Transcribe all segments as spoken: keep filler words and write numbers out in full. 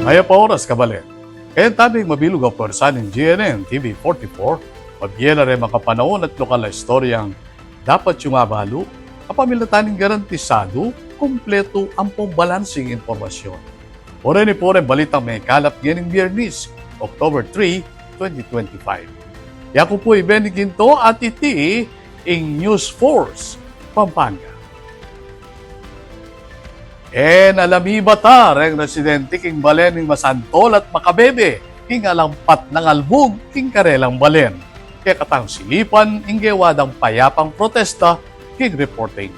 Mayap a oras, kabalen. Kayang tabing mabilug a pwersa ning G N N T V forty-four, mabie la reng makapanaun at lokal a istoryang dapat yung abalu, kapamilatan ning garantisadu, kumpletu ampong balansing impormasyon. Ora ini pu reng balitang mekalap ngening Biyernes, October three, twenty twenty-five. Yaku pu i Benny Ginto at iti ing News Force Pampanga. E na la mibatan reng residente king balen ning Masantol at Macabebe king alampat nang albug king karelang balen. Kekatang silipan ing gewa dang payapang protesta king reporting.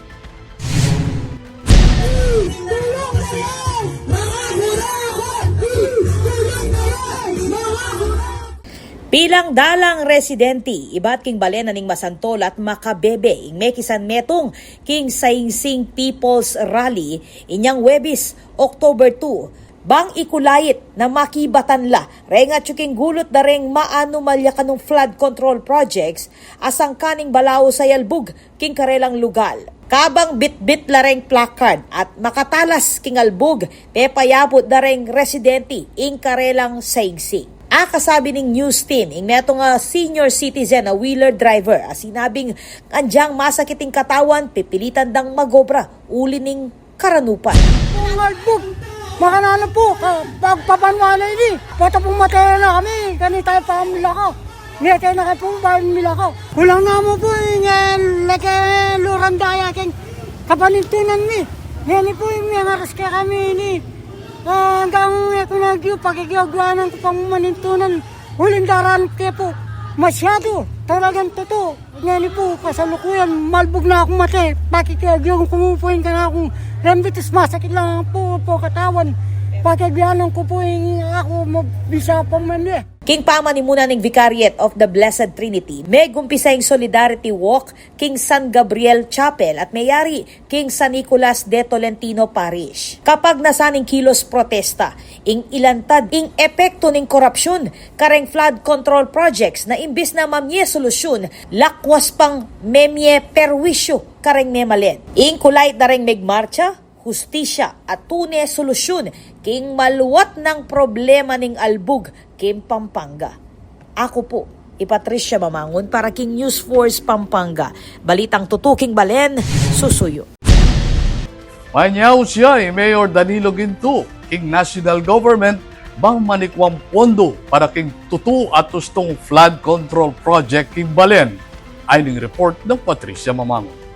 Pilang dalang residente ibat king balen na ning Masantol at Macabebe ing mekisan metung king Sing Sing People's Rally inyang Huwebes, October two, bang ikulait na makibatan la reng atyu king gulut da reng maanumalya kanung flood control projects a sangkan ning balaus a albug king karelang lugal. Kabang bitbit la reng placard at makatalas king albug, pepayabut da reng residente ing karelang saingsing. Akasabi ning news team ing metung a senior citizen a wheeler driver a sinabing andyang masakit ing katawan, pipilitan dang magobra uli ning karanupan. Ang albug, makananu pu, ka, pagpapanwala ini, pota pung matela kami, kanita pa kami laka. Ngeta na kami pu, bayan mi laka. Kulang na mu pu, ing, e, leke luran daya keng kapanintunan mi. Ngeni pu, ing mengaras ke kami ini. Ah, anggang e ku na agyu, pakikiagwanan ku pang manintunan. Uling daran ke pu, masyadu, talagang tutu. Ngeni pu, kasalukuyan, malbug na akung mate. Pakikiagyan ku mu pu ing kanakung rembitis, masakit lang pu, pu katawan. Pakiagyanan ku pu ing aku mabisa pa man e. King pamanimunan ning Vicariate of the Blessed Trinity, megumpisa ing Solidarity Walk king San Gabriel Chapel at meyari king San Nicolas de Tolentino Parish. Kapagnasan ning kilos protesta, ing ilantad ing epektu ning korapsyun kareng flood control projects na imbis na mamie solusyun, lakwas pang memie perwisyu kareng memalen. Ing kulait da reng megmarcha, hustisya at tune solusyun king maluat nang problema ning albug king Pampanga. Aku pu i Patricia Mamangun para king News Force Pampanga. Balitang tutu king balen, susuyu. Manyaus ya i Mayor Danilo Ginto king national government bang manikuang pondo para king tutu at ustung flood control project king balen. Ayni ing report nang Patricia Mamangun.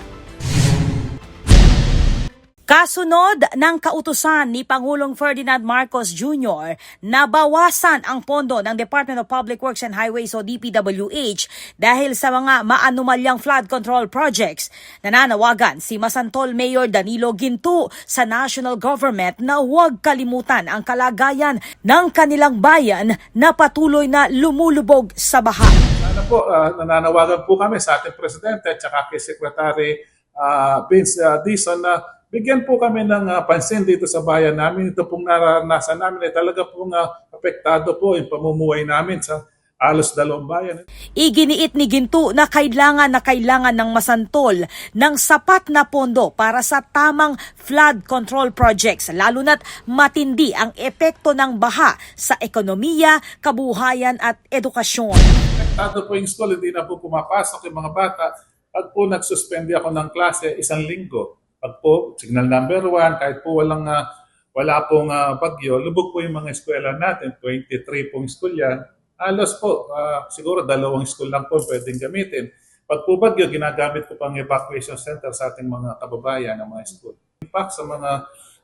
Kasunod ng kautusan ni Pangulong Ferdinand Marcos Junior na bawasan ang pondo ng Department of Public Works and Highways o D P W H dahil sa mga maanumalyang flood control projects, nananawagan si Masantol Mayor Danilo Ginto sa national government na huwag kalimutan ang kalagayan ng kanilang bayan na patuloy na lumulubog sa baha. Sana po, ah, nananawagan po kami sa ating presidente at saka kay Secretary ah, Vince, ah, Dizon, na bigyan po kami ng, ah, pansin dito sa bayan namin. Ito pong naranasan namin ay talaga pong, ah, apektado po yung pamumuhay namin sa halos dalawang bayan. Iginiit ni Ginto na kailangan na kailangan ng Masantol ng sapat na pondo para sa tamang flood control projects, lalo na't matindi ang epekto ng baha sa ekonomiya, kabuhayan at edukasyon. Apektado po yung school, hindi na po pumapasok yung mga bata. Pag po nagsuspende ako ng klase isang linggo, pag po signal number one, kahit po walang, ah, wala pong, ah, bagyo, lubog po yung mga eskwela natin, twenty-three pong school yan. Halos po, ah, siguro dalawang school lang po pwedeng gamitin. Pag po bagyo, ginagamit ko pang evacuation center sa ating mga kababayan ng mga school. Impact sa mga,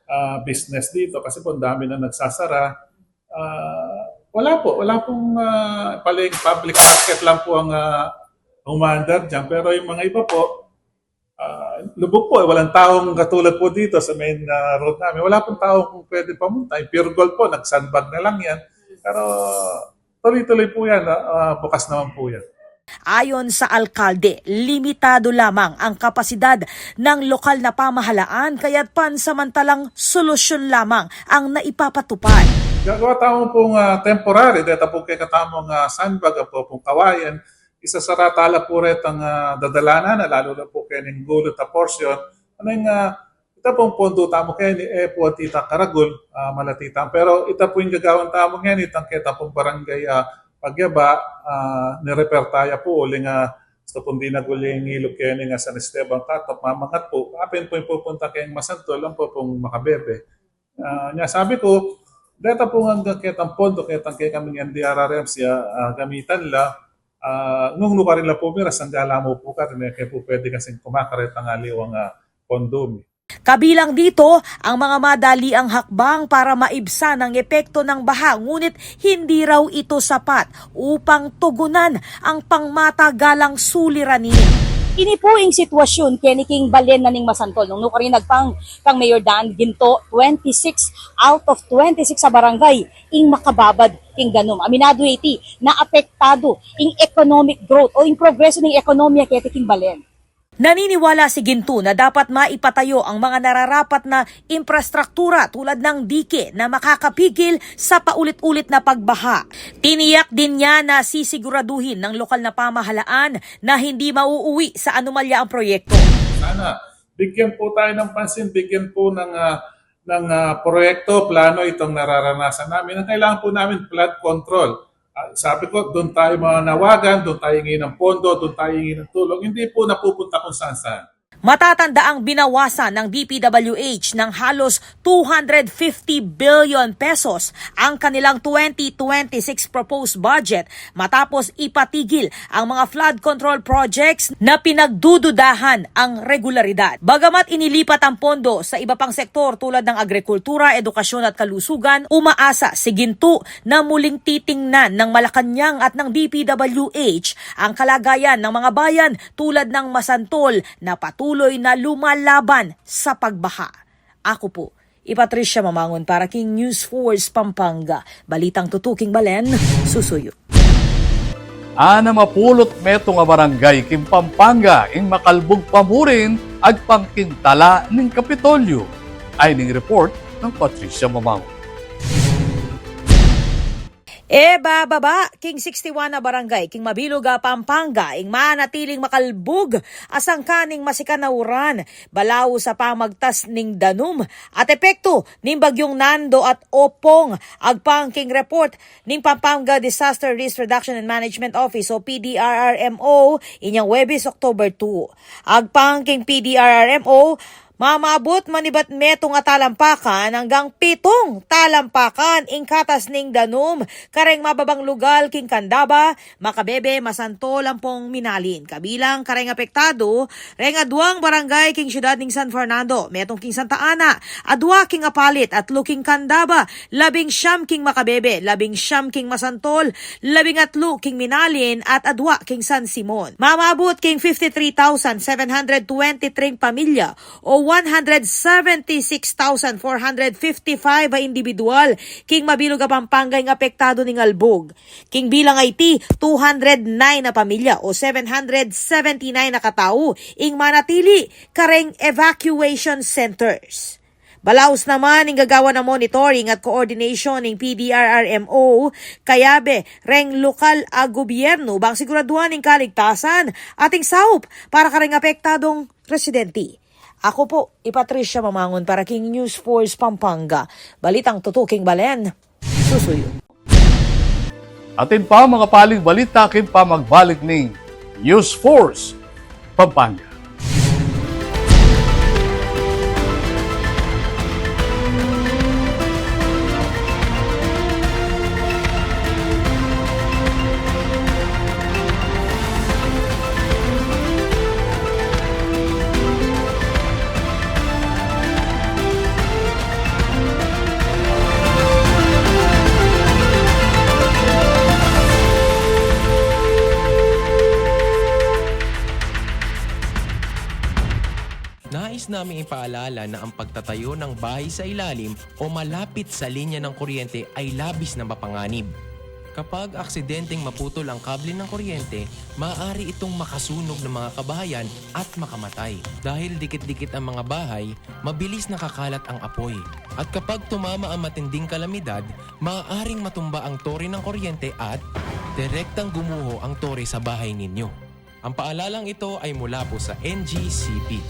ah, business dito kasi po ang dami na nagsasara. Ah, wala po, wala pong, ah, paling public market lang po ang, ah, umaandar dyan. Pero yung mga iba po, ah, lubog po, eh, walang taong katulad po dito sa main, ah, road namin. Wala pong taong pwede pamunta. Yung Pure Gold po, nag-sandbag na lang yan. Pero tuloy-tuloy po yan, ah, ah, bukas naman po yan. Ayon sa alkalde, limitado lamang ang kapasidad ng lokal na pamahalaan, kaya't pansamantalang solusyon lamang ang naipapatupad. Gagawa tamu pong, ah, temporary, deta po kekatamung, ah, sandbag, apo pong kawayan, isasara tala po retang, ah, dadalanan, na lalo na po kening gulut a portion, aneng, ah, Ita pung pondo tamu keni, e pu anti ta karagul, ah, malati ta. Pero ita pu ing gagawan tamu ngeni, itang keta pung barangay, ah, Pagyaba, ah, ni-repair ta ya pu, uling, ah, ita pung dinagul yang ilug keni king San Esteban Cut-off, mamangat pu. Apin pu ing pupunta keng Masantol, ampo pung makabebe. Ah, nya sabi ku, deta pu ngan ketang pondo, ketang kekaming N D R R M C, ah, gamitan la, ah, nung nukarin la pu miras, angga la mu pu karin, e ke pu pwede kasing kumakareta ng aliwang, ah, pondo mi. Kabilang dito ang mga madaliang hakbang para maibsan ang epekto ng baha, ngunit hindi raw ito sapat upang tugunan ang pangmatagalang suliranin. Ini pu ing sitwasyun keni king balen na ning Masantol. Nung nukarin agpang kang Mayor Dan Ginto, twenty-six out of twenty-six a barangay ing makababad king danum. Aminadu iti na apektadu ing economic growth o ing progreso ning ekonomiya keti king balen. Naniniwala si Ginto na dapat maipatayo ang mga nararapat na imprastruktura tulad ng dike na makakapigil sa paulit-ulit na pagbaha. Tiniyak din niya na sisiguraduhin ng lokal na pamahalaan na hindi mauuwi sa anomalya ang proyekto. Sana bigyan po tayo ng pansin, bigyan po ng, ah, ng, ah, proyekto, plano itong nararanasan namin. Ang kailangan po namin, flood control. Ah, sabi ko, doon tayo mananawagan, doon tayo hingi ng pondo, doon tayo hingi ng tulong. Hindi po napupunta kung saan-saan. Matatandaang binawasan ng D P W H ng halos two hundred fifty billion pesos ang kanilang twenty twenty-six proposed budget matapos ipatigil ang mga flood control projects na pinagdududahan ang regularidad. Bagamat inilipat ang pondo sa iba pang sektor tulad ng agrikultura, edukasyon at kalusugan, umaasa si Ginto na muling titingnan ng Malacañang at ng D P W H ang kalagayan ng mga bayan tulad ng Masantol na patuloy na lumalaban sa pagbaha. Ako po, i Patricia Mamangon para king News Force Pampanga. Balitang tutuking balen, susuyu. Anam a pulu't metung a barangay king Pampanga ing makalbug pamurin agpang king tala ning Kapitolyo. Ay ning report nang Patricia Mamangon. E bababa king sixty-one a barangay king mabilug a Pampanga ing manatiling makalbug a sangkan ning masikan a uran, balaus a pamagtas ning danum at epektu ning bagyung Nando at Opong. Agpang king report ning Pampanga Disaster Risk Reduction and Management Office o P D R R M O inyang Huwebes, October two. Agpang king P D R R M O, mamabut manibat metung a talampakan anggang pitung talampakan ing katas ning danum kareng mababang lugal king Candaba, Macabebe, Masantol ampong Minalin. Kabilang kareng apektadu reng aduang barangay king siyudad ning San Fernando, metung king Santa Ana, adua king Apalit, atlu king Candaba, labing siyam king Macabebe, labing siyam king Masantol, labing atlu king Minalin, at adua king San Simon. Mamabut king fifty-three thousand seven hundred twenty-three pamilya o one hundred seventy-six thousand four hundred fifty-five a individual king mabilug a Pampanga ing apektadu ning albug. King bilang a iti, two hundred nine a pamilya o seven hundred seventy-nine a katau ing manatili kareng evacuation centers. Balaus naman ing gagawan a monitoring at coordination ning P D R R M O, kayabe reng lokal a gobyernu bang siguraduan ing kaligtasan at ing saup para kareng apektadung residente. Ako po, i Patricia Mamangon para king News Force Pampanga. Balitang tutuking balen, susuyu. Atin pa makapaling balita king pamagbalik ning News Force Pampanga. Nais naming ipaalala na ang pagtatayo ng bahay sa ilalim o malapit sa linya ng kuryente ay labis na mapanganib. Kapag aksidenteng maputol ang kable ng kuryente, maaari itong makasunog ng mga kabahayan at makamatay. Dahil dikit-dikit ang mga bahay, mabilis nakakalat ang apoy. At kapag tumama ang matinding kalamidad, maaaring matumba ang tore ng kuryente at direktang gumuho ang tore sa bahay ninyo. Ang paalalang ito ay mula po sa N G C P.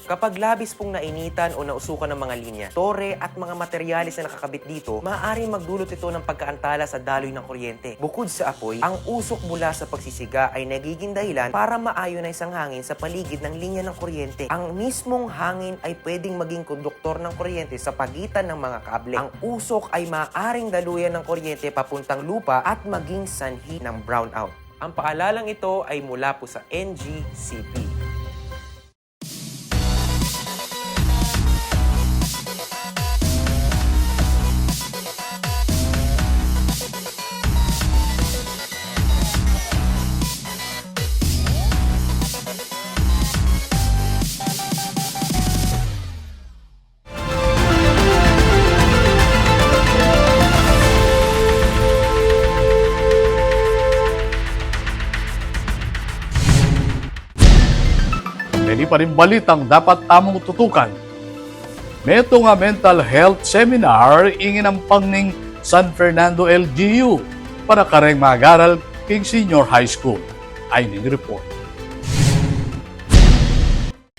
Kapag labis pong nainitan o nausukan ng mga linya, tore at mga materyales na nakakabit dito, maaaring magdulot ito ng pagkaantala sa daloy ng kuryente. Bukod sa apoy, ang usok mula sa pagsisiga ay nagiging dahilan para ma-ionize ang hangin sa paligid ng linya ng kuryente. Ang mismong hangin ay pwedeng maging konduktor ng kuryente sa pagitan ng mga kable. Ang usok ay maaaring daluyan ng kuryente papuntang lupa at maging sanhi ng brownout. Ang paalalang ito ay mula po sa N G C P. Meni pa ring balitang dapat tamung tutukan. Metung a mental health seminar ing inampang ning San Fernando L G U para kareng mag-aral king senior high school. Ay ning report.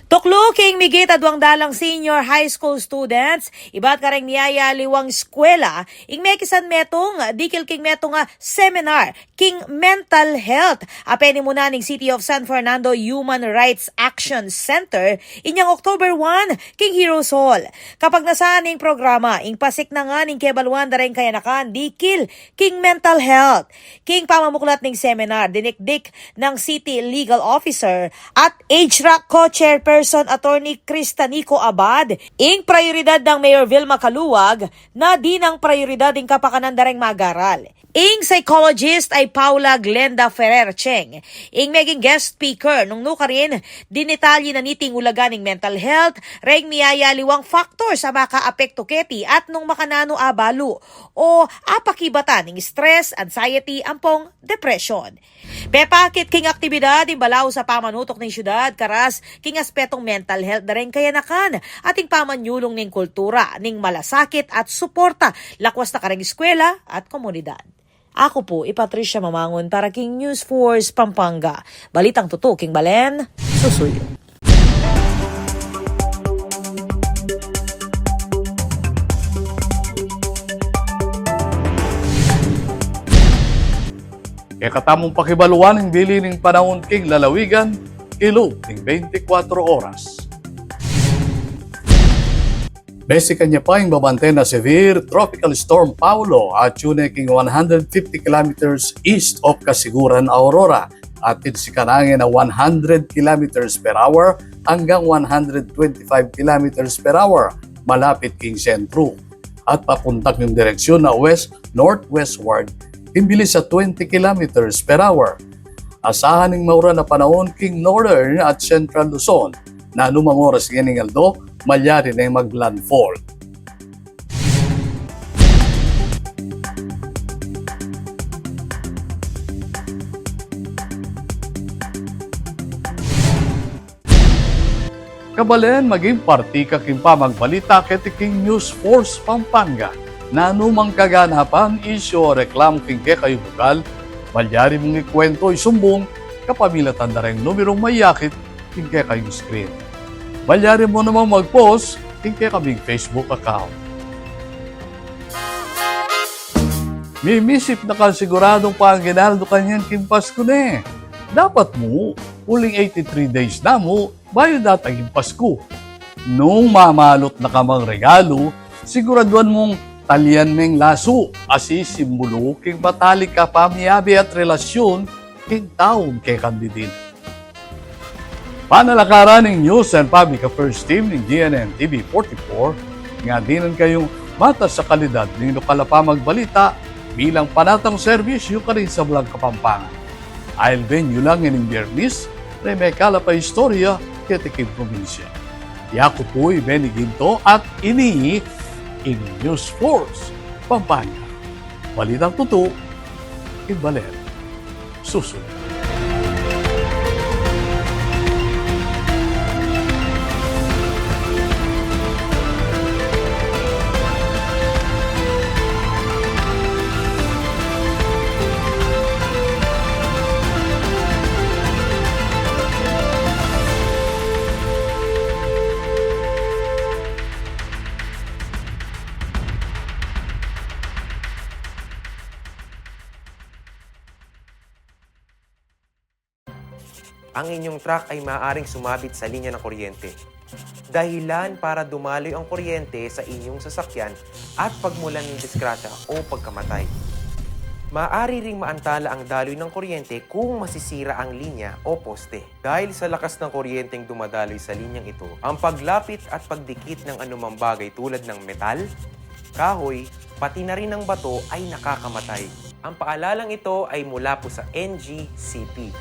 Tuklu king migit a duang dalang senior high school students, ibat kareng miyayaliwang eskwela, ing mekisan metung, dikil king metung a seminar king mental health a penimunan ning City of San Fernando Human Rights Action Center inyang October one king Heroes Hall. Kapagnasan ning programa, ing pasiknangan ning kebaluan da reng kayanakan dikil king mental health. King pamamuklat ning seminar, dinikdik nang City Legal Officer at H R A C co-chairperson Attorney Cristanico Abad, ing prayoridad nang Mayor Vilma Caluag na dinang prayoridad ing kapakanan da reng mag-aral. Ing psychologist ay Paula Glenda Ferrer Cheng ing meging guest speaker, nung nukarin, dinitalye na niting ulaga ning mental health, reng miyayaliwang factors a makaapekto keti at nung makananu a balu o apakibatan ning stress, anxiety, ampong depression. Pepakit king aktibidad ing balaus a pamanutok ning syudad karas king aspetong mental health da reng kayanakan at ing pamanyulung ning kultura ning malasakit at suporta lakwas na kareng eskwela at komunidad. Aku pu i Patricia Mamangun para king News Force Pampanga. Balitang tutu king balen, susuyu. Kekatamung pakibaluan ing bili ning panaun king lalawigan, kilub ning beintikwatro oras. Besikan ya pa ing babante na severe Tropical Storm Paolo, atyu ne king one hundred fifty kilometers east of Casiguran, Aurora, at tinsikan angin na one hundred kilometers per hour anggang one hundred twenty-five kilometers per hour malapit king sentru, at papunta king direksyon na west-northwestward king bilis a twenty kilometers per hour. Asahan ing mauran a panaun king northern at central Luzon. Nanumang oras ngening aldo, malyari neng maglandfall. Kabalen, maging parti ka king pamagbalita keti king News Force Pampanga. Nanumang kaganapan, isyu o reklamu king kekayung lugal, malyari mung ikwento, isumbung kapamilatan da reng numerung mayakit king kekayung screen. Malyari mu namang mag-post king kekaming Facebook account. Mimisip na ka, siguradung panginaldo ka niyan king Pasku ne. Dapat mu, uling eighty-three days na mu bayu datang ing Pasku. Nung mamalut na ka mang regalu, siguraduan mung talian meng lasu a sisimbulu king matalik a pamiabe at relasyon king taung kekang didin. Panalakaran ning News and Public Affairs Team ning G N N T V forty-four, nga dinan kayung matas a kalidad ning lokal a pamagbalita bilang panatang serbisyu karing sablang Kapampangan. Ailben yu lang ining Biyernes, reng mekalap a istorya keti king probinsya. Yaku pu i Benny Ginto at ini ing News Force Pampanga. Balitang tutu, king balen, susuyu. Ang inyong truck ay maaaring sumabit sa linya ng kuryente. Dahilan para dumaloy ang kuryente sa inyong sasakyan at pagmulan ng disgrasya o pagkamatay. Maaari ring maantala ang daloy ng kuryente kung masisira ang linya o poste. Dahil sa lakas ng kuryenteng dumadaloy sa linyang ito, ang paglapit at pagdikit ng anumang bagay tulad ng metal, kahoy, pati na rin ang bato ay nakakamatay. Ang paalalang ito ay mula po sa N G C P.